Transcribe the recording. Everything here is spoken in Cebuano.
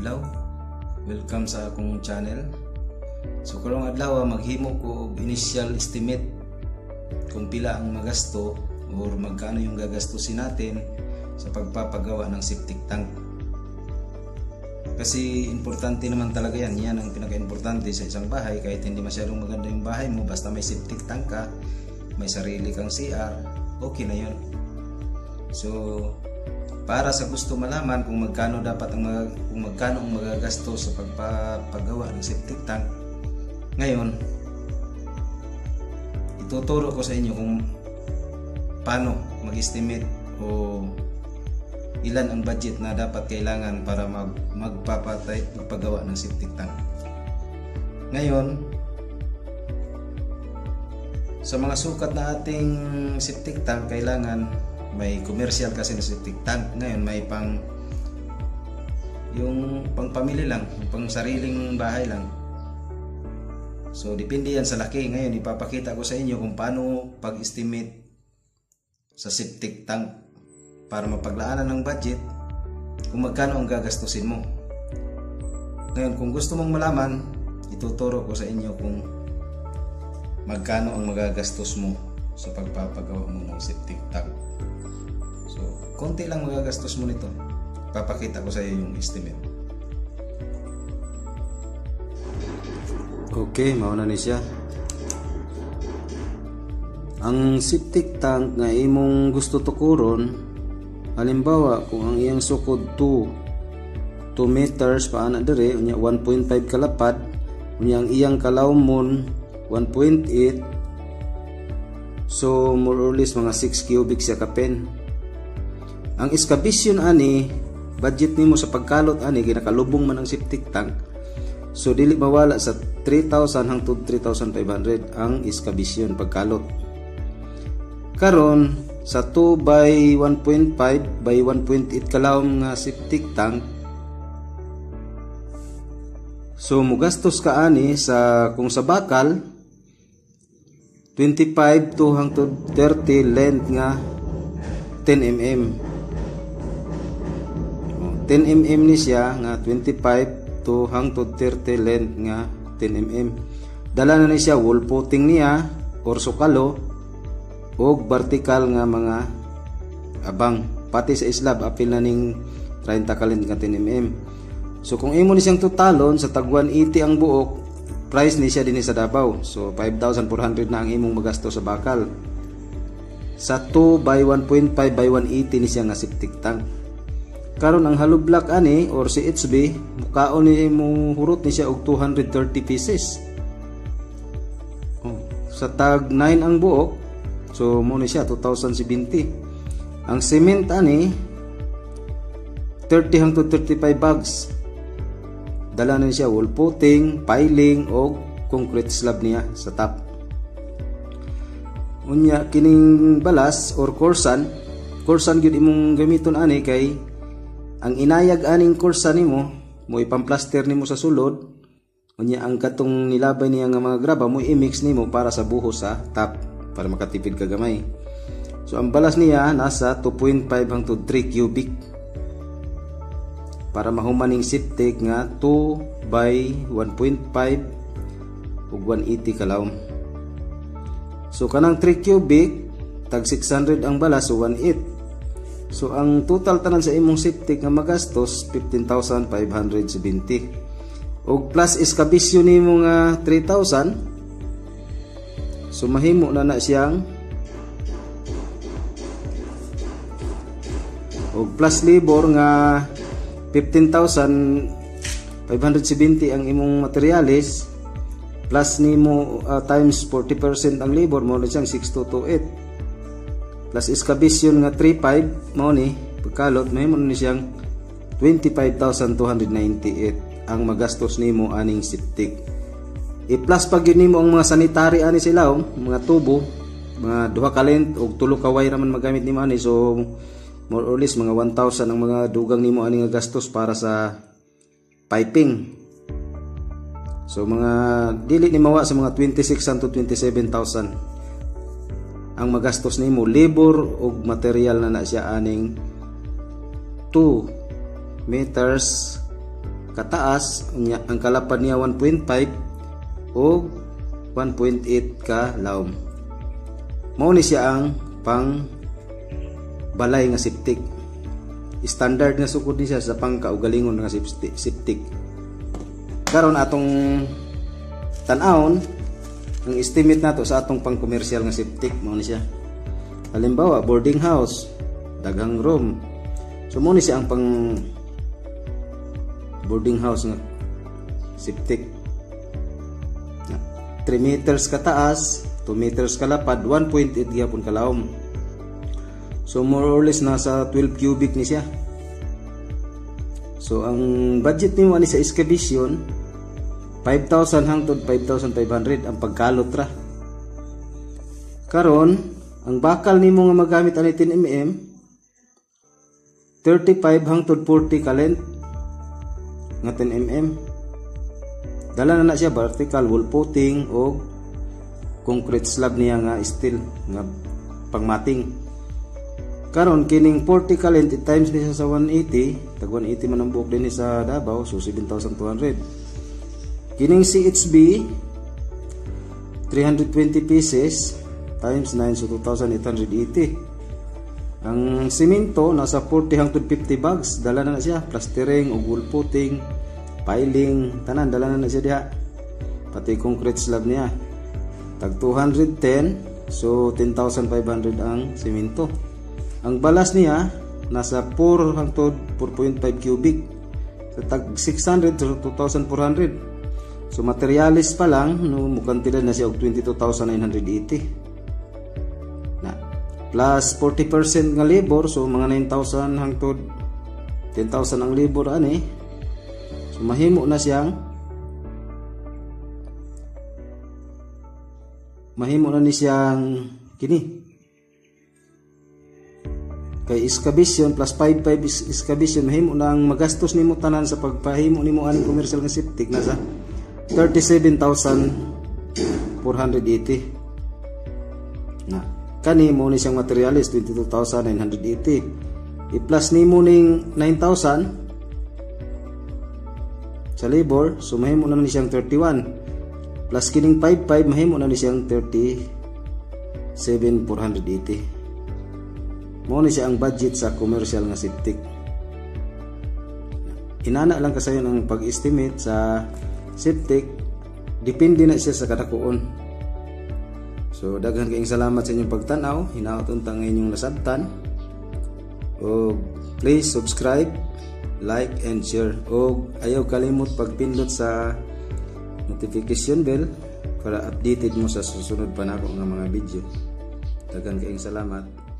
Adlaw. Welcome sa akong channel. So karong adlaw, maghimo ko og initial estimate kung pila ang magasto or magkano yung gagastusin natin sa pagpapagawa ng septic tank. Kasi importante naman talaga yan. Yan ang pinaka-importante sa isang bahay. Kahit hindi masyadong maganda yung bahay mo, basta may septic tank ka, may sarili kang CR, okay na yun. So, para sa gusto malaman kung magkano ang magagastos sa pagpapagawa ng septic tank, ngayon ituturo ko sa inyo kung paano mag-estimate o ilan ang budget na dapat kailangan para magpagawa ng septic tank. Ngayon, sa mga sukat na ating septic tank, kailangan may commercial kasi na septic tank. Ngayon, may pang yung pang pamilya lang, yung pang sariling bahay lang. So, depende yan sa laki. Ngayon, ipapakita ko sa inyo kung paano pag-estimate sa septic tank para mapaglaanan ng budget kung magkano ang gagastusin mo. Ngayon, kung gusto mong malaman, ituturo ko sa inyo kung magkano ang magagastos mo sa pagpapagawa mo ng septic tank. So, konti lang magagastos mo nito. Papakita ko sa iyo yung estimate. Okay, mauna ni siya. Ang septic tank nga imong gusto tukuron, halimbawa kung ang iyang sukod 2 meters pa ana dire, unya 1.5 kalapad, unya ang iyang kalawmon 1.8, so more or less mga 6 cubic siya kapin. Ang excavation ani, budget nimo sa pagkalot ani, ginakalubong man ang septic tank, so dili mawala sa 3,000 hangtod 3,500 ang excavation pagkalot. Karon sa 2 by 1.5 by 1.8 kalawom nga septic tank, so mugastos ka ani sa kung sa bakal 25 to hangtod 30 length nga 10 mm. 10 mm ni siya nga 25 to hangtod 30 length nga 10 mm. Dala na ni siya wall footing niya or sukalo og vertical nga mga abang, pati sa slab apil na ning 30 ka length nga 10 mm. So kung imo ni siyang totalon sa tag 180 ang buok, price ni siya dinhi sa Davao. So 5,400 na ang imong magasto sa bakal. Sa 2 by 1.5 by 180 ni siya nga septic tank. Karon ang hollow block ani or CHB, mukaon ni mo hurot ni siya og 230 pieces. Oh, sa tag 9 ang buok, so mo ni siya 2070. Ang cement ani 30 hangtod 35 bags. Dala na siya wall footing, piling og concrete slab niya sa top. Unya kining balas or korsan, korsan gyud imong gamiton ani kay ang inayag aning korsan nimo mo ipamplaster nimo sa sulod. Unya ang katong nilabay niya nga mga graba mo i-mix nimo para sa buhos sa top para makatipid ka gamay. So ang balas niya nasa 2.5 hangtod 3 cubic para mahuman ning septic nga 2 by 1.5 ug 180 kalawom. So kanang 3 cubic tag 600 ang balas, so 1.8. So ang total tanan sa imong septic nga magastos 15,570. Og plus iskabisyo nimo nga 3,000, so mahimo na na siyang og plus labor nga 15,570 ang imong materyales, plus nimo times 40% ang labor mo na siyang 6,228 plus excavation nga 3,500 mao ni pagkalot, mahimo ni siyang 25,298 ang magastos nimo aning septic. I-plus pa gyud nimo ang mga sanitary ani sila, oh, mga tubo, mga duha ka length og tulo ka wire man magamit nimo ani, so more or less mga 1,000 ang mga dugang nimo ani nga gastos para sa piping. So mga dili ni mawa sa mga 26 to 27,000 ang magastos nimo labor ug material na na siya aning 2 meters kataas, unya ang kalapad niya 1.5 o 1.8 ka lawom. Mao ni siya ang pang balay nga septic. Standard nga sukod ni siya sa pang kaugalingon nga septic. Karon atong tan-awon ang estimate nato sa atong pang commercial nga septic. Mao ni siya. Halimbawa, boarding house, daghang room. So mao ni siya ang pang boarding house nga septic. 3 meters kataas, 2 meters kalapad, 1.8 gyapon kalawom. So more or less nasa 12 cubic ni siya. So ang budget nimo ani sa excavation, 5,000 hangtod 5,500 ang pagkalot ra. Karon, ang bakal nimo nga magamit ani 10 mm, 35 hangtod 40 ka length nga 10 mm. Dala na na siya vertical wall footing o concrete slab niya nga steel nga pangmating. Karon kining 40 ka length times ni siya sa 180, tag 180 man ang buok dinhi sa Davao, so 7,200. Kining CHB 320 pieces times 9, so 2,880. Ang simento nasa 40 hangtod 50 bags, dala na na siya plastering ug wall footing, piling, tanan dala na na siya diha. Pati concrete slab niya. Tag 210, so 10,500 ang simento. Ang balas niya nasa 4 hangtod 4.5 cubic. So tag 600 to 2,400. So materialis pa lang no, mukantidad na siya og 22,980. Na plus 40% nga labor, so mga 9,000 hangtod 10,000 ang labor ani. So mahimo na siyang mahimo na ni siyang kini. Kay excavation plus 5.5 excavation, mahimo na ang magastos nimo tanan sa pagpahimo nimo aning commercial nga septic nasa 37,480. Na kani mo ni siyang materialis 22,980. I-plus nimo ning 9,000 sa labor, so mahimo na ni siyang 31. Plus kining 5.5, mahimo na ni siyang 37,480. Mao ni siya ang budget sa commercial nga septic. Inana lang kasayon ang pag-estimate sa septic, depende na siya sa kadakuon. So daghan kaayong salamat sa inyong pagtan-aw, hinaot unta nga inyong nasabtan. Og please subscribe, like and share. Og ayaw kalimot pagpindot sa notification bell para updated mo sa susunod pa nako nga mga video. Daghan kaayong salamat.